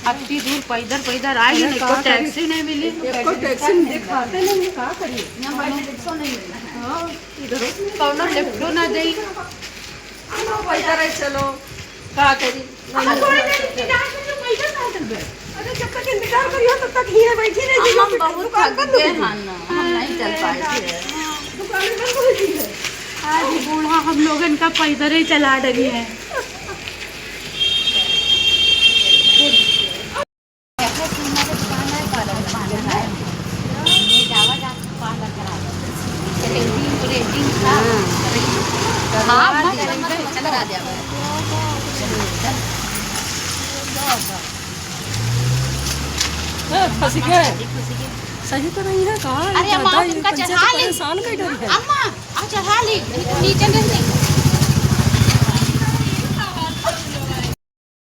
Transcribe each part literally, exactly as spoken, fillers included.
अतनी दूर पैदर, पैदर आई, अरे, एको टैक्सी नहीं मिली। एको टैक्सी दिखाते नहीं, का करी? यहाँ बैठे रिक्शा नहीं मिलना है। हाँ, इधर कौनो लिफ्टो ना देई। चलो, पैदर है, चलो, का करी? हम थोड़ी देर इंतजार करियो, पैदर कहाँ चलबे? अरे, जब तक इंतजार करियो, तब तक हियाँ बैठी रही, हम बहुत थक गए हैं ना, हम नहीं चल पाए थे। दुकान बंद हो गई है। आज बूढ़ा हम लोगन का पैदर ही चला डरी है। हाँ, फंस गए। सही तो नहीं है, कहाँ है? अरे अम्मा, दादा, ये तुमका पंचे तो चढ़ा ली। परेशान कर डरी है। अम्मा, आ चढ़ा ली, नहीं तो नीचे नहीं दे।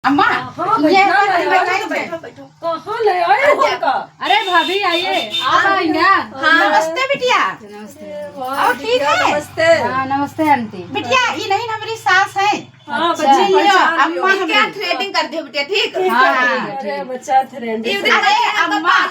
अम्मा, हाँ, ये बैठो, बैठो, बैठो, बैठो, बैठो। कहाँ ले आए हो का? अरे भाभी, आइए। आप आइए ना। हाँ, नमस्ते बिटिया। नमस्ते। और ठीक है? नमस्ते। हाँ, नमस्ते आंटी। बिटिया, ये नहीं हमारी सास है। हाँ, अच्छा। बच्ची, लियो, पहचान लियो। अम्मा हम क्या थ्रेडिंग कर दियो बिटिया, ठीक? हाँ, हाँ, हाँ, अरे, ठीक। बच्चा थ्रेडिंग। अरे अम्मा, आप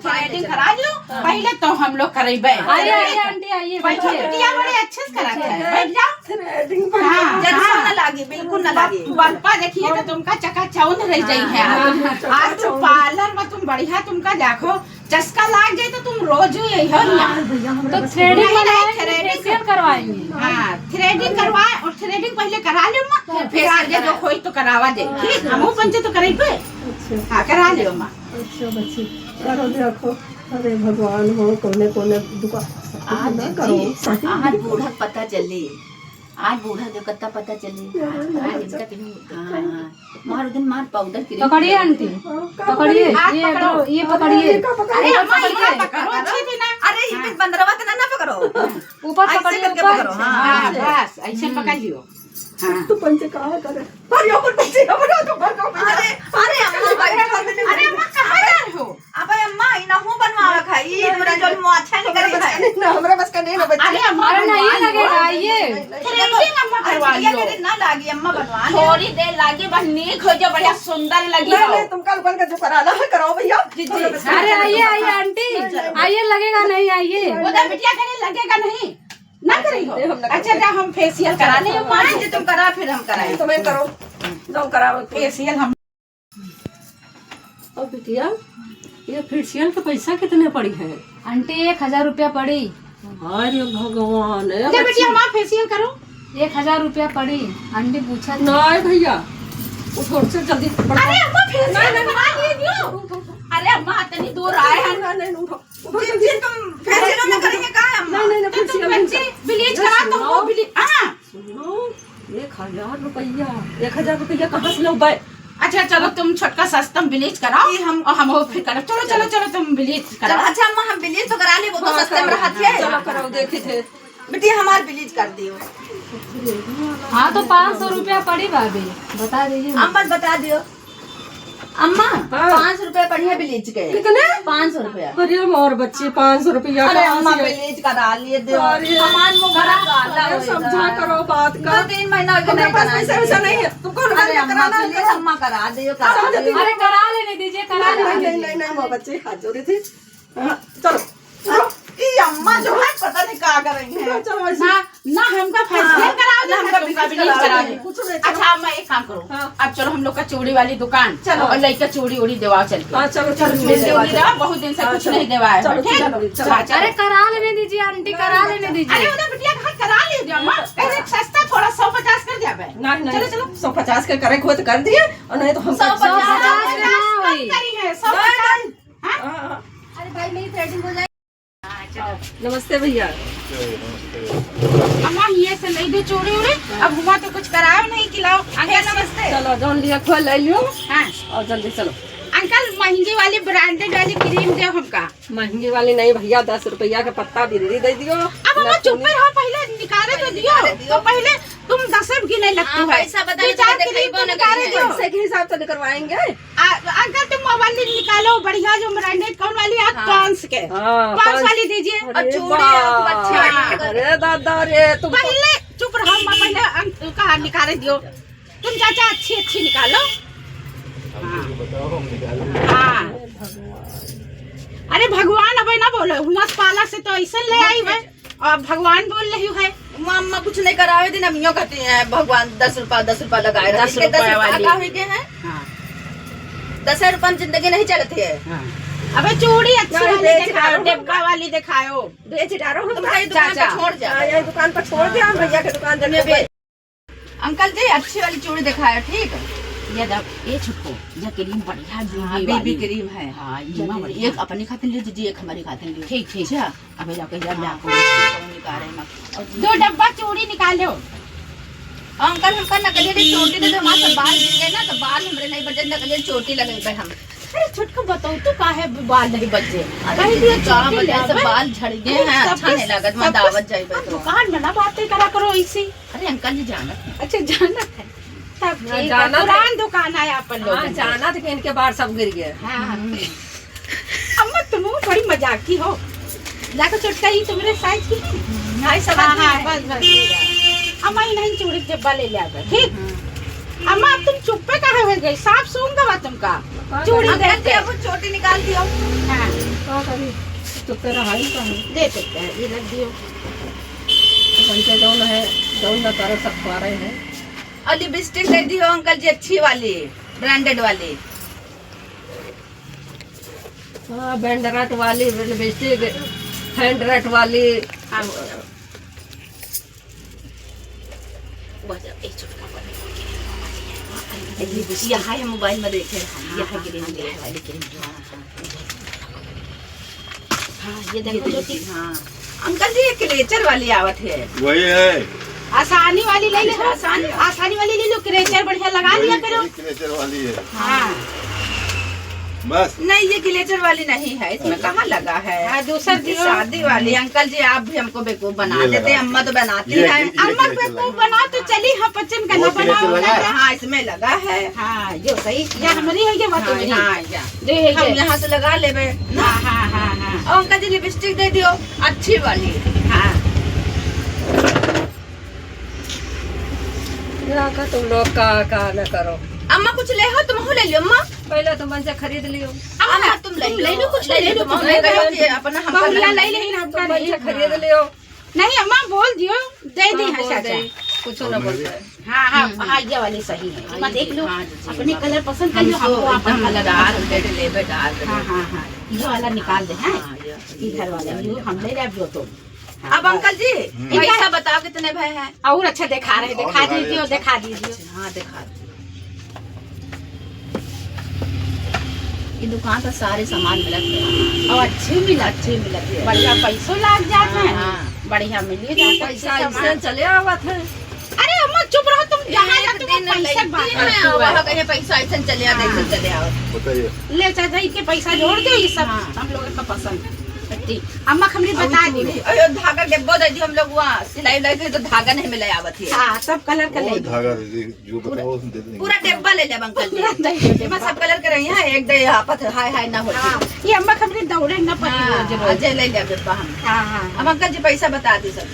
थ्रेडिंग करा लियो, हाँ। पहले तो हम लोग करेबे। आइए, आइए आंटी, आइए, बैठो। बैठिए। बिटिया बड़े अच्छे से करत है, बैठ जाओ। थ्रेडिंग हाँ, जरा हाँ। ना लागी, बिल्कुल ना लागी। बप्पा देखिए तो तुमका चकाचौंध रह जाई है। हाँ, आज तो चकाचौंध। पार्लर में तुम बढ़िया तुमका देखो, चस्का लाग जाए तो तुम रोज ही यही हो ना। तो थ्रेडिंग नहीं, नहीं, बनवाएंगे, थ्रेडिंग फेशियल करवाएंगे। हाँ, थ्रेडिंग करवाए और थ्रेडिंग पहले करा ले अम्मा, फिर आगे जो कोई तो करावा दे। ठीक, हमहू पंचे तो करेबे। अच्छा। हाँ, करा ले अम्मा। अच्छा बच्ची, करो देखो। अरे भगवान हो, कोने कोने दुकान आज ना करो, जी, सही आज नहीं। बूढ़ा पता चले। आज बूढ़ा जो कत्ता पता चली। अरे, आज इनका तुम, हाँ, हाँ। मार दिन मार पाउडर क्रीम पकड़िए करो। आंटी, हाँ, का पकड़िए, पकड़ी? आप ये पकड़ो। दो, ये अरे, पकड़िए। ये का पकड़ो? अरे, ये पकड़ो, अच्छी थी ना। अरे, ये हाँ। बंदरवा के ना, ना पकड़ो। ऊपर ऐसे पकड़िए, करके ऊपर। पकड़ो, हाँ, हाँ, हाँ। बस, ऐसे हम्म। पकड़ लियो। हाँ। तू पंचे कहाँ करे? अरे, ऊपर पंचे, ऊपर तो भर दो। अरे, अरे, अरे, अरे, अरे, अम्मा, कहाँ जा रहे हो? अबे अम्मा, इनहू बनवावे खाई, ई तोरे जौन मोछे निकली है। ना, हमरा बस का नहीं ना बच्ची। अरे अम्मा, अरे नहीं बनवा लो। लगेगा, ये। नहीं, नहीं, थ्रेडिंग अम्मा करवा लो। अरे ना लागी, अम्मा बनवा लो। थोड़ी देर लागी, बस नीक हो जाओ, बढ़िया सुंदर लगी नहीं, हो। नहीं, तुमका लोगन का जो कराना है, कराओ भैया। जी, जी। हमरा बस का अरे नहीं, आइए, आइए आंटी, नहीं, नहीं। आइए, लगेगा नहीं, आइए। वो तो बिटिया करे लगेगा नहीं, ना करी हो। नहीं, हम ना अच्छा, करेंगे। जा हम फेशियल करा ले, अम्मा। नहीं, जी, तुम करा, फिर हम कराएंगे। तुम करो, तुम कराओ। फेशियल हम और बिटिया, ये फेशियल के पैसा कितने पड़ी है? आंटी, एक हजार रुपया पड़ी। अरे भगवान, ए ले बच्ची। बिटिया, हमार फेशियल करो। एक हजार रुपया पड़ी, आंटी पूछत। नहीं भैया, उठो, चल जल्दी, बढ़ाओ। अरे अम्मा, फेशियल नहीं, नहीं, बनवा लिए दियो। उठो, उठो। अरे अम्मा, इतनी दूर आए हैं। नहीं, नहीं, नहीं, उठो, उठो, जी, जल्दी। जी, तुम फेशियल में करेंगे का है अम्मा? नहीं, नहीं, नहीं, तो तुम फेशियल नहीं बच्ची कर-, ब्लीच ये करा, तो सुनो। वो ब्लीच, हाँ। सुनो, एक हजार रुपया, एक हजार रुपया कहाँ से लौबे? अच्छा, चलो, तुम छोटका सस्ता में ब्लीच कराओ, ये हम और हम वो फिर करब। चलो, चलो, चलो। चलो, तुम ब्लीच चलो, कराओ। अच्छा, अम्मा, हम ब्लीच तो करा लेबो, तो हाँ, सस्ते में चलो, रहत है। चलो, कराओ, देखी थे। बिटिया, हमार ब्लीच कर दियो। हाँ, तो पाँच सौ रुपया पड़ी भाभी, बता दीजिए। अम्मा, बता दियो। अम्मा, हाँ। पाँच रुपया पड़ी है ब्लीच के। कितने? पाँच सौ रुपया। अरे मोर बच्ची, पाँच सौ रुपया अरे कहाँ अम्मा, से? ब्लीच करा लिए दो। अरे, हमार मुँह बड़ा काला अरे, होएगा। समझा करो बात का। दो तीन महीना हो गया तुमके नहीं पास कराई पैसा वैसा है। नहीं है। तुमको अरे अम्मा, कराना है, please करो। अम्मा, करा दे, करा समझ दे। नहीं। अरे, करा लेने दीजिए, करा नहीं, लेने नहीं, दीजिए। नहीं, नहीं, नहीं, मोर बच्ची, हाथ जोड़ी थी। हाँ, चलो। ई अम्मा जो है, पता नहीं का कर रही है। चलो, चलो, ऐसे। ना, ना हमका फेशियल हाँ, कराओ, ना ना हमका तुमका ब्लीच ब्लीच कराओ, कराओ। कुछ नहीं, चलो। अच्छा, अम्मा, एक काम करो। हाँ। अब चलो हम लोग का चूड़ी वाली दुकान चलो। और लइका चूड़ी उड़ी देवाओ चल के। हाँ, चलो, चलो, चूड़ी चूड़ी देवाओ, उड़ी चलो। देवाओ, बहुत दिन से हाँ, कुछ चलो। नहीं देवाया है, चलो, ठीक? चलो, चलो। हाँ, चलो। अरे, करा लेने दीजिए आंटी, करा लेने दीजिए। अरे, उधर बिटिया का हाथ करा लीजिए, अम्मा। हाँ। अरे, सस्ता थोड़ा सौ पचास कर दिया बे। नहीं, नहीं, चलो, चलो। सौ पचास के करे को तो कर दिए, और नहीं तो हम सौ पचास सौ पचास कम करी है, सौ पचास। नहीं, नहीं। हाँ? हाँ, हाँ। अरे भाई, मेरी थ्रेडिंग हो जाए। नमस्ते भैया। अम्मा, ये से ले दो चूड़ी उड़ी, अब हुआ तो कुछ कराओ नहीं, खिलाओ। अंकल, नमस्ते। चलो, जौन लिया खोल ले लियो। हाँ। और जल्दी चलो। अंकल, महंगी वाली, ब्रांडेड वाली क्रीम दो हमका। महंगी वाली नहीं भैया, दस रुपया का पत्ता बिंदी दे दियो। अब अम्मा, चुप रहो, पहले निकाले तो दियो। तो पहले तुम दस रुपये गिने लगती हाँ, है। पैसा बता दो, चार क्रीम तो निकाले दो। पैसे के हिसाब से निकलवाएंगे। आ, अंकल, तुम वो वाली निकालो, बढ़िया जो ब्रांडेड, कौन वाली है? हाँ। पॉन्स के। हाँ, पॉन्स पॉन्स। वाली दीजिए। और अरे चूड़ी बाप। अच्छी वाली। अरे दादा रे, तुम तो पहले चुप रहो, मैं पहले अंक-, कहा निकाले दियो। तुम चाचा अच्छी अच्छी निकालो। हाँ। हाँ। अरे भगवान अबे ना बोले, हुआं से पाला से तो ऐसे ले आई है, और भगवान बोल रही है। अम्मा, अम्मा कुछ नहीं करावे दिन, अम्मियों कहती हैं, "भगवान दस रुपया, दस रुपया लगाए रहे।" दस इनके दस रुपया रुपया वाली। का हुई गए हैं? हाँ। दस रुपया में जिंदगी नहीं चलती है। हाँ। अबे चूड़ी अच्छी नहीं, वाली बेच दिखाओ, डालो। डिब्बा वाली दिखाओ। बेच डालो हम तुम कहीं दुकान पर चाचा। छोड़ जाओ। हाँ, यही दुकान पर छोड़ दे, हम भैया के दुकान तुमने जाके बे- अंकल जी, अच्छी वाली चूड़ी दिखाओ, ठीक? ये दे, ये छुटको, ये क्रीम बढ़िया, हाँ, जूही बेबी वाली। क्रीम है। हाँ, ये चलो, बढ़िया। एक अपनी खातिर लियो, जीजी, एक हमारी खातिर लियो। ठीक, ठीक। अच्छा, अबे जाके यार, हाँ, मैं आपको कौन निकाले ना। और दो डब्बा चूड़ी निकालो। अंकल, हमका नकली वाली चोटी दे दो, हमारे सब बाल गिर गए ना, तो बाल हमरे नहीं बचे, नकली चोटी लगेबे हम। अरे छोटका, बताओ तो काहे बाल नहीं बचे? अरे कहीं दीदी, दिया कहाँ चोटी बचे? ले सब आवे। बाल झड़ गए हैं, सब अच्छा नहीं लागत, मैं सब दावत जाइबे हम तो। दुकान में ना बातें करा करो ऐसी। अरे अंकल जी जानत हैं। अच्छा, जानत है। तब हाँ, ठीक है, जानत है। पुरान दुकान है अपन लोगन हाँ, के। जानत है कि इनके बाल सब गिर गए। हाँ। हम्म। अम्मा, तुम बड़ी मजाकी हो। लाको छोटका, ही तुम्हारे साइज की है? हाँ, सब हाँ, आदमी हाँ, है। बस, बस। अम्मा, इन्हें चूड़ी के डिब्बा ले लिया कर, ठीक? हम्म। अम्मा, अब तुम चुप्पे काहे हो गई? साफ सूंघ गवा तुमका। का चूड़ी करी? देख अंकल जी, के। अब वो चोटी निकाल दियो। हाँ। का करी? चुप्पे रहा ही का है? दे सकते हैं, ये रख दियो। तो बच्चे जौन है, जौन ना करे, सब पा रहे हैं। और लिपस्टिक दे दियो अंकल जी, अच्छी वाली, ब्रांडेड वाली। हाँ, बैंडराट वाली लिपस्टिक, हैंडराट वाली। हाँ। वह जब एक छोटका वाली। ये यहाँ है, मोबाइल में देखे हैं, हाँ, यहाँ हाँ, के लिए हाँ, ले यहाँ वाली के लिए। हाँ, हाँ। हाँ, ये देखो ये ज्योति। देखिए, हाँ। अंकल जी, ये क्लेचर वाली आवत है। वही है। आसानी वाली ले लो। अच्छा, आसानी। आसानी वाली ले लो, क्लेचर बढ़िया लगा लिया वही, करो। वही क्लेचर वाली है। हाँ। बस। नहीं, ये क्लेचर वाली नहीं है, इसमें अच्छा। कहाँ लगा है? हाँ, दूसर ये दियो। शादी वाली। अंकल जी, आप भी हमको बेवकूफ बना ये देते लगा। हैं, अम्मा तो बनाती ये, है। ये, ये अम्मा क्लेचर बेवकूफ लगा। बनाओ तो चली, हाँ, पचन का वो ना क्लेचर बनाओ। लगा है। हाँ, इसमें लगा है। हाँ, यो सही, या हाँ। हमरी है, या हाँ, तुम्हरी? हाँ, या। जो है हम ये। यहाँ से लगा लेबे ना। हाँ, हाँ, हाँ, हाँ। और अंकल जी लिपस्टिक दे दियो, अच्छी वाली। हाँ। यहाँ का तुम लोग का, का न करो। अम्मा कुछ ले हो, तुम हो ले लियो अम्मा। पहले तुम मन से खरीद लियो। अम्मा तुम ले तुम लो, ले लो, कुछ ले ले लो, लो, तुम तुम ले ले लो। लो, ये अपना हम बहुरिया ले ले, हमका तुम मन नहीं। से खरीद लियो। नहीं अम्मा, बोल दियो, दे दी हाँ, है बोल चाचा। दे, कुछ ना बोलता है। हाँ, हाँ, हम्म, हम्म। हाँ, ये वाली सही है। हाँ, अम्मा, ये देख लो, हाँ, जी, जी, अपने हाँ। कलर पसंद कर हम लो, तो हमको अपन एकदम कलर डार्क पसंद है। रेड लेबे, डार्क हाँ, रेड। हाँ, हाँ, ये वाला निकाल दे, हैं? हाँ, ये, ये घर वाला, ये, ये हम ले लेब जो तो। हाँ, अब बस। अंकल जी, हम्म। पैसा बताओ कितने भए हैं? और अच्छा दिखा रहे, और दिखा दिखा दीजिए, रहे, अच्छा। दिखा दीजिए। अच्छा, हाँ, दिखा दो। ये दुकान पर सारे सामान मिलत है। और अच्छे मिलत अच्छे है। मिलत है। बढ़िया पैसो लाग जात हाँ, है। हाँ। बढ़िया मिलिए जात है, पैसा अच्छे सामान। ऐसे चले आवत है। अरे अम्मा चुप रहो तुम, जहाँ एक जाते हो दिन पैसा की बात लड़की है, करती हो। वहाँ कहे पैसा ऐसे चले आवत, हाँ। ऐसे चले आवत। बताइए। ले चाचा, इनके पैसा जोड़ दो, ये सब हाँ। हम लोगों का पसंद है। ठीक। अम्मा हमने और बता चूड़ी, दी। अरे धागा डिब्बो दे दी हम लोग, वहाँ सिलाई उलाई के तो धागा नहीं मिले आवत है। हाँ, सब कलर का वो ले ली। धागा दे दी। जो पूरा, बताओ, हम दे देंगे। पूरा डिब्बा ले लेब अंकल जी। पूरा दे देब। एमा सब कलर के रही हैं, एक दे यहाँ पर हाय हाय ना होती। हाँ, ये अम्मा खबरी दौड़े ना पड़ी हाँ, रोज रोज। अजय ले लेब डिब्बा हम। हाँ, हाँ, अब हाँ। अंकल जी पैसा बता दी सब।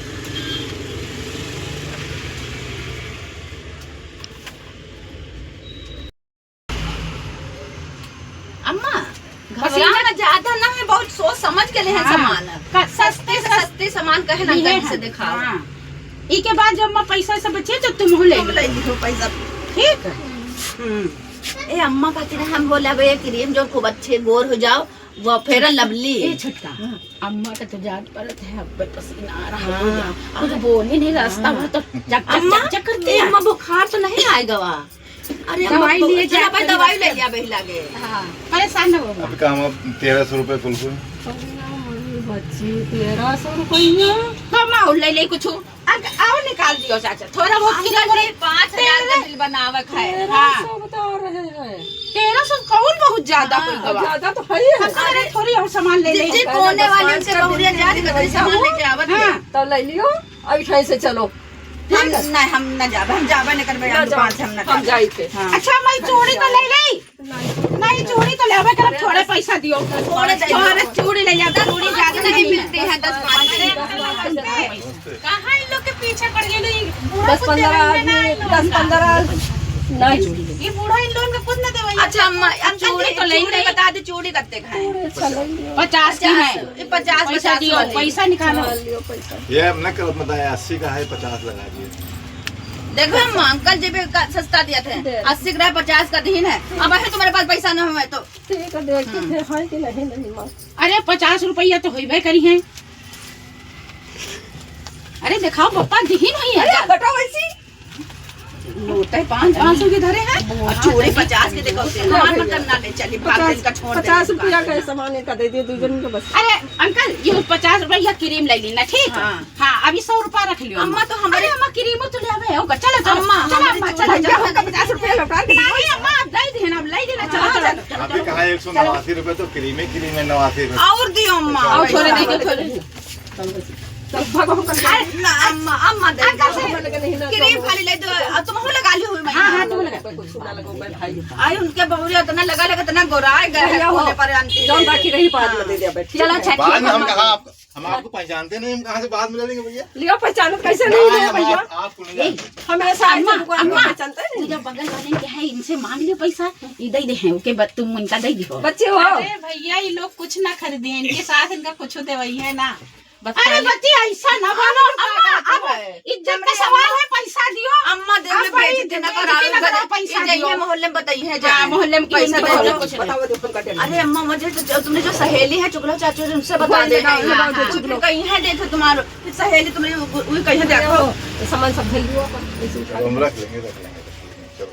अम्मा, बस घबराना इतना ज्यादा ना है, बहुत सोच समझ के लेहन हाँ। सामान। का-, सस्ते से सस्ते सामान कहे ना, ये अंकल जी से है। दिखाओ। हाँ। ई के बाद जब अम्मा पैसा से बचिए तो तुम ले तुम लो। ले लियो पैसा। ठीक है। हम्म। ए अम्मा कहती ना, हम बोला बे क्रीम जो खूब अच्छे गोर हो जाओ, वो फेयर एंड लवली। ए छोटका, हाँ। अम्मा का तो जान पड़त है, अब पसीना आ रहा हाँ। है। कुछ बोली नहीं, रास्ता हाँ। भर तो जक, जक, अम्मा, जक, जक करती ए है। अम्मा, बुखार तो नहीं आएगा वा? अरे, दवाई अम्मा, लिए चला जा, भाई, चला दवाई जा। ले लिया, बहिला के। हाँ, परेशान ना हो। अब काम अब तेरह सौ रुपये कुल हुए। अरे, बच्ची, तेरह सौ रुपया? तो अम्मा, और ले ले कुछ। अग-, आओ, निकाल दियो, चाचा, थोड़ा बहुत अंकल किलो जी, पाँच हजार का तेरह बिल बनावक है। तेरह सौ हाँ। बता रहे हैं। तेरह सौ कौन बहुत ज्यादा हाँ। कोई गवा? ज्यादा तो है ही है। अरे, थोड़ी और सामान ले ले। जी, कोने वाली से बहुरिया जा रही, कतरी सामान लेके आवत है। हाँ। तो ले लियो, ऐसे से चलो। हम, ठीक है। नहीं, हम ना जाबे, हम जाबे नहीं करबे, ना हम जाओ, दुकान से हम ना हम जाबे। जाई के। हाँ। अच्छा, मैं चूड़ी तो ले ले। नहीं, चूड़ी तो लेबे करब, थोड़े पैसा दियो। थोड़े दे दियो। थोड़े चूड़ी ले जा, चूड़ी ज्यादा नहीं मिलती है, दस पाँच की। कहाँ इन लोग के पीछे पड़ गए, नहीं, बूढ़ा दस कुत्ते पन्द्रह रहने ना आदमी, इन लोग दस का। पन्द्रह नहीं। ये बूढ़ा इन लोगन का कुछ ना देवे। अच्छा अम्मा, अंकल चूड़ी जी, तो ले चूड़ी नहीं। बता दे, चूड़ी कत्ते का है? चूड़ी अच्छा ले लियो। पचास की है। ये पचास, पैसा पचास दियो, वाली। पैसा निकालो। हाँ, लियो पैसा। ये अब ना करत बताए, अस्सी का है, पचास लगा दिए। देखो अम्मा, अंकल जी भी का सस्ता दिया थे, दे। अस्सी का रहा, पचास का दीन है। अब है तुम्हारे पास पैसा ना हुए तो। ठीक है, देखते हम्म। थे, है कि नहीं, नहीं माँ। अरे, पचास रुपया तो होइबे करी है। अरे, दिखाओ, पप्पा, दिहिन होई है। अरे, बताओ ऐसी। नोट है, पाँच, पाँच सौ के धरे हैं। और चूड़ी पचास के, देखो, हमार मत करना ले, चली, भाग पचास, इनका छोड़ दे, पचास रुपया का सामान इनका दे दियो, दू जन को बस। अरे, अंकल, ये पचास रुपया क्रीम ले लेना, ठीक है? हाँ। हाँ, अभी सौ रुपया रख लियो, अम्मा। अम्मा, तो हमारे अरे, अम्मा, क्रीमो तो ले आवे, ओकर। चलो, चलो, अम्मा, चलो, हमारे अम्मा, चूड़ी चलो, जाओ, जाओ। पचास रुपया लौटा के नहीं, अम्मा, आप दे दे ना, अब ले दे ना, चलो, हाँ, चलो, चलो। अभी कहा एक सौ नवासी रुपया तो क्रीम है, क्रीम है नवासी रुपया। और दियो, अम्मा। अच्छा, और थोड़े और दे दो, थोड़े। अरे, ना, अम्मा, अम्मा, दे दो। अंकल से क्रीम खाली ले दो, और तुम हो लगा ली हुई, मैं। हाँ, हाँ, तुम लगा। अरे, उनके बहुरिया इतना लगा, लगा, इतना गोराए गए हैं, भैया हो, कोने पर आंटी जौन दे बाकी दे। रही, बाद में हाँ। दे दे, बैठ। चलो, अच्छा, बाद में हम कहा आप हम आपको पहचानते नहीं, हम कहाँ से बाद में ले लेंगे भैया? लियो, पहचानो कैसे नहीं, हाँ, लियो हम भैया। आप, आपको नहीं जानते। हमेशा ऐसे अम्मा, लोगों को अम्मा, पहचानते नहीं। वो जो बगल वाले के है, इनसे मांग लियो पैसा, ये दे दे हैं, ओके, ब-, तुम उनका दे दियो। बच्चे हो। अरे भैया, ये लोग कुछ ना खरीदे हैं, इनके साथ इनका कुछ देवई है ना। अरे बच्ची, ऐसा ना बोलो, अम्मा, अब इज्जत का सवाल है, पैसा दियो। अम्मा, दे अब में भाई, बेइज्जती ना करा, इज्जत ना करो, पैसा ये जाइए दियो। मोहल्ले में बताइए, हाँ, जाइए। मोहल्ले में पैसा किसी को दे बोलो दो। कुछ नहीं। बताओ, दे, तुम कटे। अरे अम्मा, मुझे तो जो तुमने जो सहेली है चुगलो चाचू, उनसे बता दे। हाँ, हाँ, हाँ। फिर कहीं है, देखो तुम्हारो, फिर सहेली तुमने वो, वो कहीं देखो। सामान सब धइलियो अपन, ऐसे उठा चलो, हम रख लेंगे, रख लेंगे, रख लेंगे, चलो।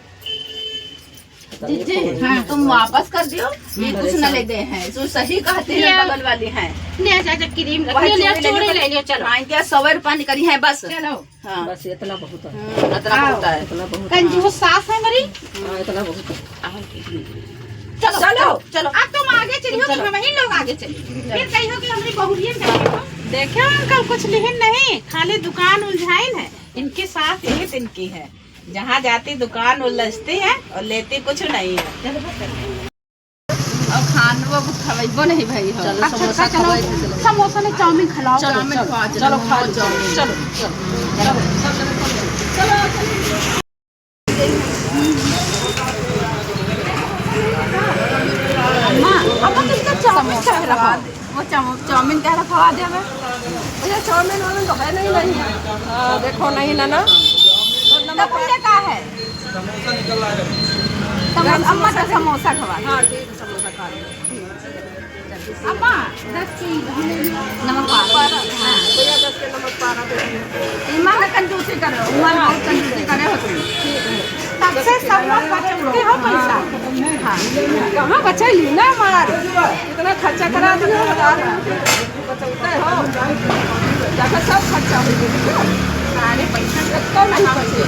जीजी, हाँ। तुम वापस कर दियो, ये कुछ न ले दे हैं, जो सही कहती है बगल वाली हैं। ले जा, जा, क्रीम रख लियो, ले, चूड़ी ले लियो, चलो। हाँ, इनके सौ रुपया निकली है बस। चलो। हाँ। बस इतना बहुत है। हम्म, इतना बहुत है। इतना बहुत है। कंजूस सास है हमारी। हाँ, इतना बहुत है। चलो, चलो, चलो। अब तुम आगे चलियो कि हम ही लोग आगे चलिए? फिर कहियो कि हमरी बहुरियन का देखो। देखो अंकल, कुछ लिहिन नहीं, खाली दुकान उलझाइन है। इनके साथ ये इनकी है, जहाँ जाती दुकान उलझती है और लेती कुछ नहीं है। और खानवा को खवैबो नहीं भई हो। चलो, अच्छा, समोसा चलो, खवाई के चलो। समोसा नहीं, चाउमीन खिलाओ। चलो, चाउमीन चलो, खवा, चलो, चलो, खा लो, चाउमीन। चलो, चलो, चलो, चलो, चलो, चलो। अम्मा, अम्मा, तुमका चाउमीन समोसा चाहे रहा? खवा दे। वो चाउ-, चाउमीन का रखवा दे हमें। भैया, चाउमीन वाउमीन तो है नहीं, नहीं है। हाँ, देखो, नहीं ना, ना। तो भैया का है? समोसा, अम्मा का समोसा खवा दे। हाँ, ठीक है, समोसा खा लो। अम्मा, दस की नमक पारा। हाँ। भैया, दस के नमक पारा दे दो। इमा ना कंजूसी करो, इमा बहुत कंजूसी करे हो तुम। ठीक है। तब से सब लोग बचाते हो पैसा। हाँ। कहाँ बचैली ना हमार? इतना खर्चा करा दियो, बता रहा। बचौते हो? जाके सब खर्चा हो गया। सारे पैसा एको नहीं बचे।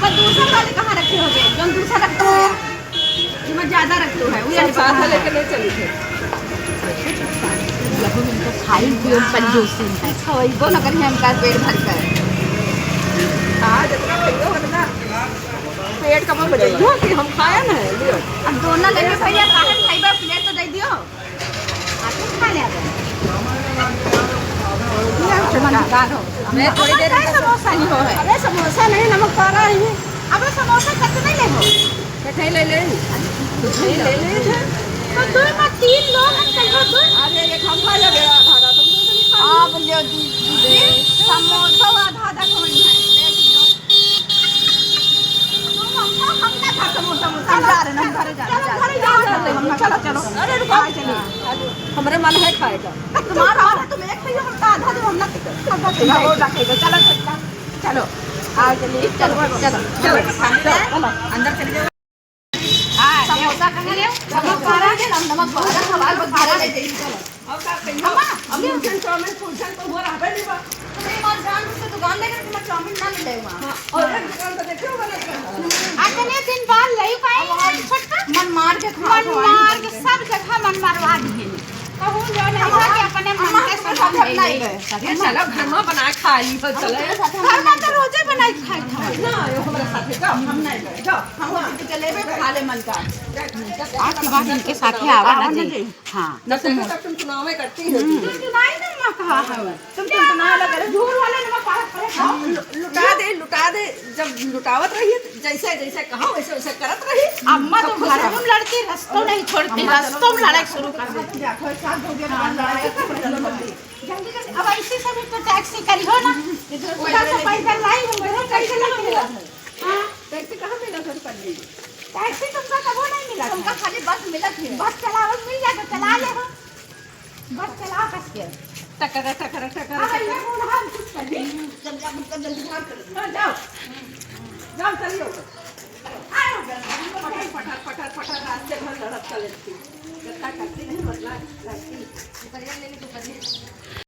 पर दूसर वाले कहाँ रखे होगे? जो दूसर रखते हैं, इमा ज्यादा रखते हैं, वो सब साथ में लेके नहीं चली थे। लहू इनका खाई पियो, हाँ। कंजूसी है। खवैबो न करी हमका पेट भर कर। हाँ, जितना खइयो उतना। पेट कब भर जाई हो कि हम खाया ना है, लियो। अब दोनों लेके भैया काहे खाइबा, प्लेट तो दे दियो। आ, तुम खा ले अब। ये समझदार हो। मैं थोड़ी देर अरे समोसा नहीं हो है। अरे समोसा नहीं, नमक पारा है। अब समोसा कितने ले हो? मिठाई ले ले। मिठाई ले ले। तो दो में तीन लोग हैं, चलो दो। अरे ये हम खा ले, मेरा आधा आधा, तुम दो जने खा लो। आप ले दीजिए। समोसा आधा आधा कौन है? देख लो। तुम हमको, हम ना खा समोसा, समोसा। हम जा रहे हैं, हम घरे जा रहे हैं, चलो, घरे जा रहे हैं, हम ना, चलो, चलो। अरे रुको। हाँ, चलिए। हमरे मन है खाए का। तुम्हारा मन है, तुम एक खाइयो, हम तो आधा दो, हम ना खाइयो। हम ना खाइयो, चलो, चलो। चलो, आओ, चलिए, चलो, चलो, चलो, चलो, अंदर चले जाओ। हाँ, समोसा कहाँ ले? नमक पारा के, हम नमक पारा, हमारे बस खाना ले जाइए, चलो। अम्मा, अभी हम चाउमीन, फूलचंद तो वो रहबे नहीं बा। तो मैं मार जान से दुकान देखे कि मैं चाउमीन ना मिले वहाँ। हाँ, और एक दुकान तो देखे होगा ना। अतने दिन बाद लई पाई छोटका। मन मार के खा, मन मार के सब जगह मन मरवा दिए। कहूँ जो नहीं है कि अपने मन के साथ हम ले नहीं ले। गए। ये चलो, घर में बना खा ली, बस चलो। घर में तो रोजे बनाई खाई था। ना, यो हमारे साथ है, जाओ, हम नहीं गए, जाओ, हम वहाँ से जलेबी खा ले मन का। आज के बाद इनके साथ ही आवा ना जी। हाँ। ना तो तब तुम चुनाव में करती हो। तुम चुनाव में कहा है। तुम, तुम तो ना लग रहे, झूठ वाले नमक पालक करे खाओ। लु-, लुटा दे, लुटा दे, जब लुटावत रही है, जैसे, जैसे कहा, वैसे, वैसे करत रही। अम्मा तो तो खुश घर रहो। में लड़ती, रस्तों नहीं छोड़ती, अम्मा रस्तों में लड़ाई शुरू कर देती। देखो, एक साथ हो गया, हाँ, लड़ाई कर रही हो। जल्दी, जल्दी, अब ऐसी सब तो टैक्सी करी हो ना, इधर से पैदल लाई, हम लोग पैदल नहीं मिला। हाँ। टैक्सी कहाँ मिला घर पर भी? टैक्सी तुमका कबो नहीं मिला तुमका था। खाली बस मिलत है। बस चलावल मिल जाए तो चला ले हो। बस चला कस के। टकर, टकर, टकर, अब टकर। ये कौन हाल कुछ कर दे? जब, जब, जब जल्दी काम कर। हाँ, जाओ। जाओ, चलिए ऊपर। आओ, पटर, पटर, पटर, पटर, रास्ते भर लड़त चले थी। जब तक करती नहीं, मतलब, लड़ती। दुपहरिया ले ले, दुपहरिया।